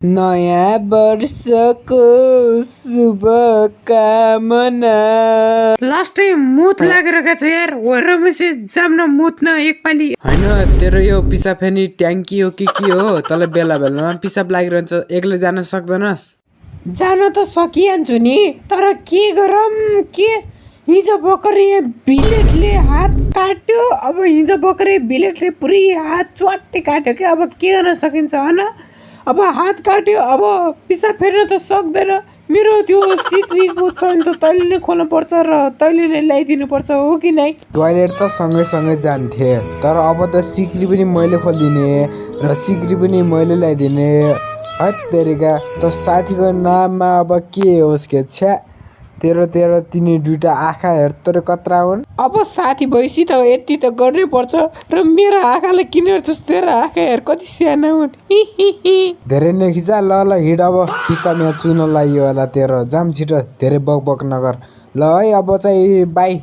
नयाँ वर्षको शुभकामना। लास्ट टाइम मुत लागेर गएको छ यार, रमेश जाम न मुत न एकपालि। होइन तेरो यो पिसाब फेर्ने ट्याङ्की हो कि के हो? तँलाई बेला बेलामा पिसाब लागिरहन्छ, एक्लै जान सक्दैनस्? जान त सकिहाल्छु नि, तर के गरौँ के हिजो भर्खरै भिलेटले हात काट्यो। अब हिजो भर्खरै भिलेटले पुरै हात च्वाट्टै काट्यो क्या। अब के गर्न सकिन्छ होइन? अब हात काट्यो, अब पिसाब फेर्न त सक्दैन। मेरो त्यो सिक्रीको चैन त तैँले नै खोल्नु पर्छ र तैँले नै ल्याइदिनु पर्छ, हो कि नै? टोइलेट त सँगै सँगै जान्थे, तर अब त सिक्री पनि मैले खोलिदिने र सिक्री पनि मैले ल्याइदिने। हत्तेरिका त साथीको नाममा अब के होस् के? छ्या तेरो तिनी दुईटा आँखा हेर तर कत्रा हुन्। अब साथी भएपछि त यति त गर्नै पर्छ। र मेरो आँखालाई किन हेर्छस्? तेरो आँखा हेर कति साना हुन्। धेरै नै खिचा। ल हिँड, अब पिसाब यहाँ चुन लाग्यो होला तेरो। जाम छिटो, धेरै बक बक नगर। ल है अब चाहिँ बाई।